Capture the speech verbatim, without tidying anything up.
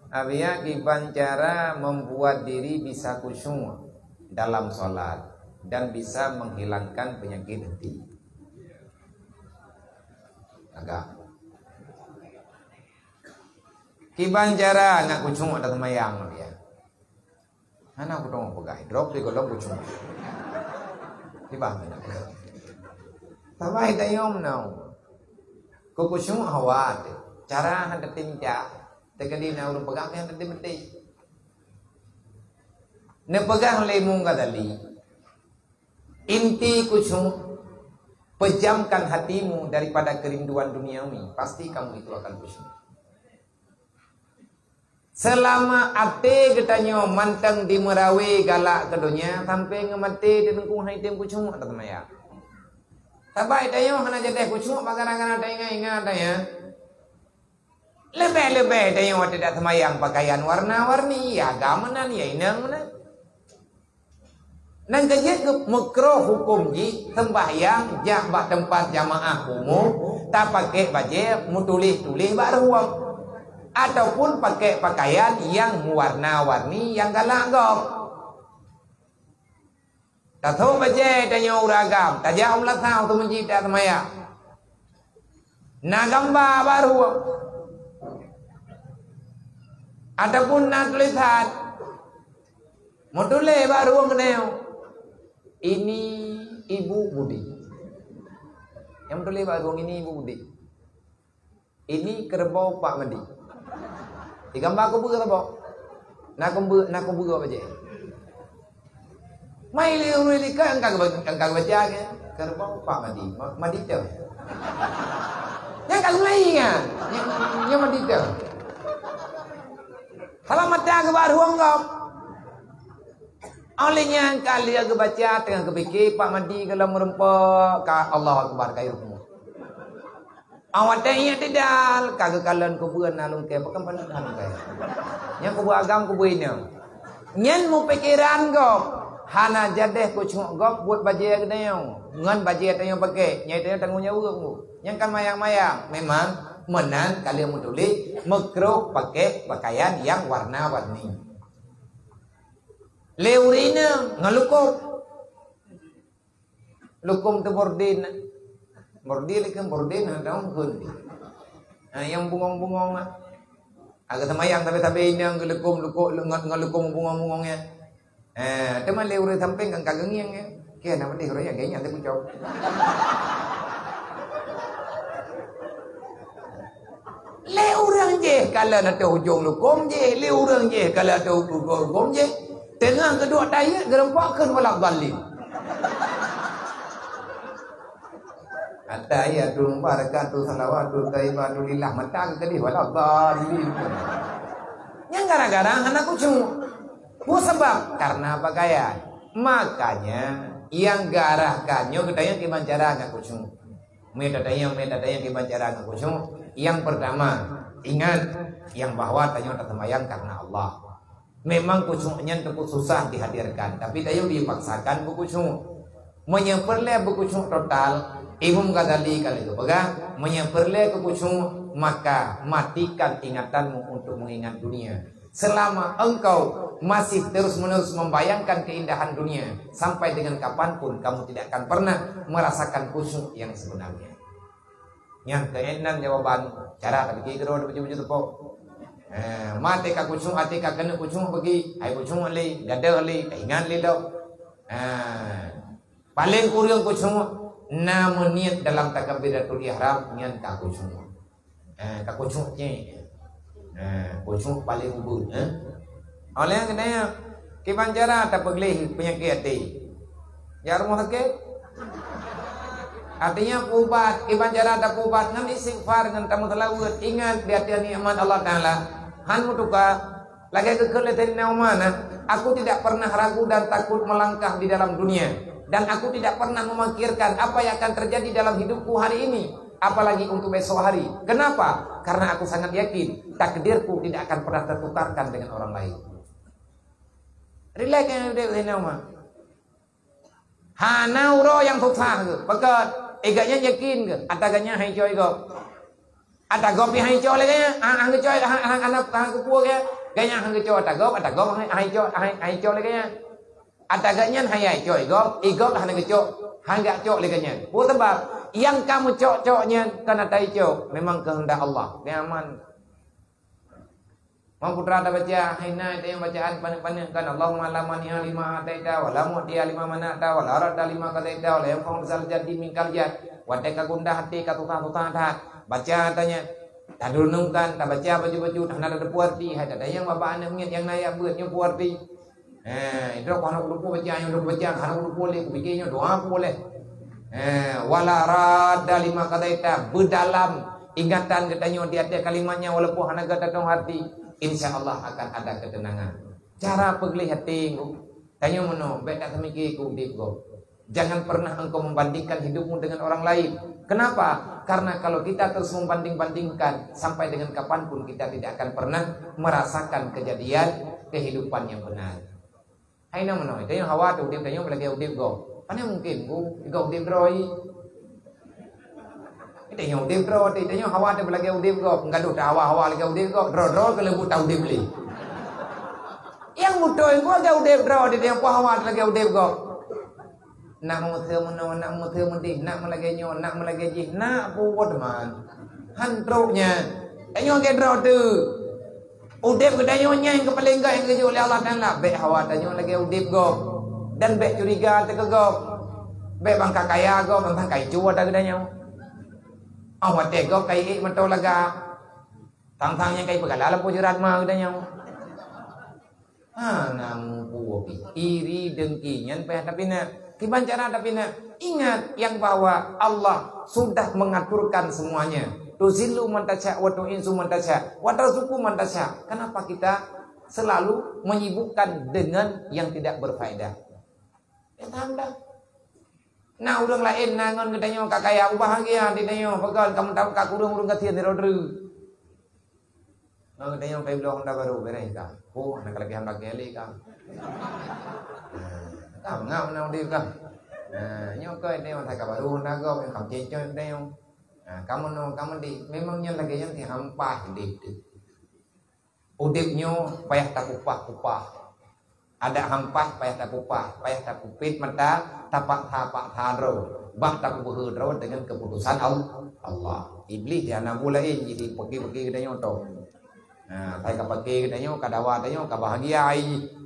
Abiya kiban cara membuat diri bisa khusyuk dalam salat dan bisa menghilangkan penyakit hati. Agak. Kiban cara nak khusyuk dalam sembahyang dia. Hana kutong peugah, drop di golom khusyuk. Di bah mana? Sabai tayom nau. Khusyuk hawa teuh. Cara hana tinjak. Teukeudi na ureuëng peugah, meusti hana tinjak. Neupeugah lé Imam Ghazali, inti khusyuk, pejamkan hatimu daripada kerinduan duniawi, pasti kamu itu akan khusyuk. Seulama até geutanyoe mantong dimeurawé galak keu donya, sampoe ngon maté di teungku hai tem khusyuk teuma ya. Sabai tanyoe hana jadeh khusyuk, gara-gara taingat-ingat tanyoe. Leubeh-leubeh tanyoe watée dak seumayang pakaian warna-warni, ya agam meunan, ya inong meunan. Nyan keuh jeuet keu meukroh huköm jih, seumbahyang jak bak teumpat jamaah umum, tapakée bajée meutuléh-tuléh bak rueng, ataupun pakée pakaian nyang meuwarna-warni nyang galak gob. Tathok bajée tanyoe ureuëng agam, tajak u meulasau teuh meujidak seumayang. Na gamba bak rueng. Ataupun na tulésan. Meutuléh bak rueng keunoe, "Ini Ibu Budi." Nyang meutuléh bak rueng, "Ini Ibu Budi." Ini keureubeue Pak Madi. Di gamba kubeue saboh. Na kubeue, na kubeue bajée. Mai lé ureuëng likot nyang ka geuba-, nyang ka geubaca ke? Keureubeue Pak Madi. Ma-, Madi teuh. Nyang ka mulai kan? Nyang, nyang Madi teuh. Salah mata geuba rueng gob. Oleh nyang ka lheueh geubaca teungoh geupike Pak Madi golom meurumpok ka Allahu Akbar ka ruku. Awak teh iya tidak ka geukalon kubeue na lungkée, pakon paneuk na lungkée. Nyang kubeue agam kubeue inong. Nyan meupikiran gob, hana jadeh khusyuk gob buet bajée geutanyoe ngon bajée tanyoe pakée, nyang tanyoe tanggong jaweueb. Nyang kan mayang-mayang, memang meunan ka lheueh meutuléh meukroh pakée pakaian nyang warna-warni. Lé ureuëng inong ngon lukôm. Lukôm teuh bordin. Bordin lé kheun bordin, hana tahu kheun. Ha, nyang bungong-bungong na. Agak seumayang sabe-sabe inong geulukôm, lukôm, ngon, ngon lukôm bungong-bungong nyan. Ha, teuma lé ureuëng sampéng kan ka geungieng nyan. Keu na meunan ureuëng nyang geungieng teuh pucok. Lé ureuëng jih kalon ateueh ujong lukôm jih, lé ureuëng jih kalon ateueh ujong lukôm jih. Teungoh geuduek tahiyat geureumpok kheun waladhdallin. At-tahiyatu mubarakatu salawatu thayyibatu lillah, mata geukeudeh waladhdallin. Nyang gara-gara hana khusyuk. Peue sabab? Karena pakaian. Makanya nyang geuarahkan nyoe geutanyoe kiban cara ngon khusyuk. Meutatanyong, meutatanyong kiban cara ngon khusyuk. Yang pertama, ingat yang bahwa tanyoe taseumbahyang karena Allah. Memang khusyuk nyan teupeu susah dihadirkan, tapi tanyoe dipaksakan beukhusyuk. Meunyoe peureulée beukhusyuk total, Imam Ghazali ka lheueh geupeugah, meunyoe peureulée keu khusyuk, maka matikan ingatanmu untuk mengingat dunia. Selama engkau masih terus-menerus membayangkan keindahan dunia, sampai dengan kapanpun kamu tidak akan pernah merasakan khusyuk yang sebenarnya. Nyan keunan jawaban cara tapike keudroe bacut-bacut teupok. Eh, maté ka khusyuk, até ka keuneuk khusyuk bagi, hai khusyuk lé, gadoh lé, ka ingat lé dok. Eh, paléng kureueng khusyuk na meuniet dalam takbiratul ihram nyan ka khusyuk. Eh, ka khusyuk cit. Eh, khusyuk paléng ubeut, eh. Oleh karena kiban cara tapeugleh peunyakét até. Jak rumoh sakét. Artinya peuubat, kiban cara tapeuubat ngon istighfar, ngon tameuseulaweuet, ingat di ateueh nikmat Allah Taala. Han meutuka, lagée geukheun lé Saidina Umar, "Aku tidak pernah ragu dan takut melangkah di dalam dunia, dan aku tidak pernah memikirkan apa yang akan terjadi dalam hidupku hari ini, apalagi untuk besok hari. Kenapa? Karena aku sangat yakin takdirku tidak akan pernah tertukarkan dengan orang lain." Rilek nyang udeb Saidina Umar. Hana uroe nyang susah geuh. Pakon? Eh, gobnyan yakin geuh. Ata gobnyan han geucok gob. Ata gob pih han geucok lé gobnyan. Han, han geucok, han, han, han, han geupuwoe gobnyan. Gobnyan han geucok ata gob, ata gob han, han cok, han, han cok lé gobnyan. Ata gobnyan han cok i gob, i gob han geucok, han geucok lé gobnyan. Peue sabab? Nyang ka meucok-cok nyan kon ata icok, memang keuheundak Allah. Nyaman. Meunyoe putra tabaca, hai na teuh nyang bacaan paneuk-paneuk kan, Allahumma la mani'a lima ataita, wa la mu'tiya lima mana'ta, wa la radda lima qadaita, wa la yanfa'u dzal jaddi minkal jadd. Watèe ka gundah até, ka susah-susah that, baca tanyoe, tadunungkan, tabaca baju-baju, hana tateupeue arti, hai that nyang babah aneuk miet nyang na ayat beuet nyoe peue arti. Eh, idroe hana kuteupeu baca, nyoe kuteupeu baca, hana kuteupeu lé, kupike nyoe doa peue lé. Eh, wala radda lima qadaita, beudalam ingatan geutanyoe di ateueh kalimat nyan walaupun hana geutatong hati, insya Allah akan ada ketenangan. Cara peugleh até, tanyoe meunoe, bèk taseumike keu udép gob. Jangan pernah engkau membandingkan hidupmu dengan orang lain. Kenapa? Karena kalau kita terus membanding-bandingkan, sampai dengan kapanpun kita tidak akan pernah merasakan kejadian kehidupan yang benar. Hai na meunoe, tanyoe hawa teuh udép tanyoe lagèe udép gob. Pane mungkin, Bu, gob udép droe. Tanyoe udép droe, tanyoe hawa teuh lagèe udép gob. Gadoh ta hawa-hawa lagèe udép gob, droe-droe keuh leumbut ta udép lé. Nyang beutôi, Bu, lagèe udép droe, tanyoe pun hawa teuh lagèe udép gob. Nak meuseu meunoe, nak meuseu meudéh, nak meulagèe nyoe, nak meulagèe jih, nak puwoe teuma. Han trok nyan. Tanyoe lagèe droe teuh. Udép geutanyoe nyan keu paleng gèt nyang geujok lé Allah Taala. Bèk hawa tanyoe lagèe udép gob. Dan bèk curiga teuh keu gob. Bèk ban ka kaya gob, ban ka incue ata geutanyoe. Óh watèe gob ka iék meutoe lagak. Sang-sang nyang ka ipeugala lampu jeurat ma geutanyoe. Hana muphom pih. Iri, dengki, nyan payah tapinah. Kiban cara tapinah? Ingat yang bahwa Allah sudah mengaturkan semuanya. Tuzillu man tasya wa tu'izzu man tasya wa tarzuqu man tasya. Kenapa kita selalu menyibukkan dengan yang tidak berfaedah? Ya, tambah. Na ureueng laén na ngon geutanyoe ka kaya, ubah lagèe geutanyoe, pakon kamoe tabuka keu ureueng-ureueng gasien sidroe-droe. Ngon geutanyoe ka ibloe honda barô, beureh ka. Oh, hana ka lagèe honda keu lé ka. Nah, ka beungab na udép ka. Nah, nyoe ka geutanyoe ka barô honda gob, nyang ka meucécok geutanyoe. Nah, kamoe nyoe, kamoe di, memang nyan lagèe nyan si hampah udép teuh. Udép nyoe payah takupah-kupah. Adak hampah payah takupah, payah takupét mata, tapaksa-paksa droe, bah tapeubeuhe droe deungon keuputosan Al-, Allah. Iblih di hana bu laén jih, peuki-peuki geutanyoe toh. Nah, asai ka peuki geutanyoe, ka dawa tanyoe, ka bahagia ai jih.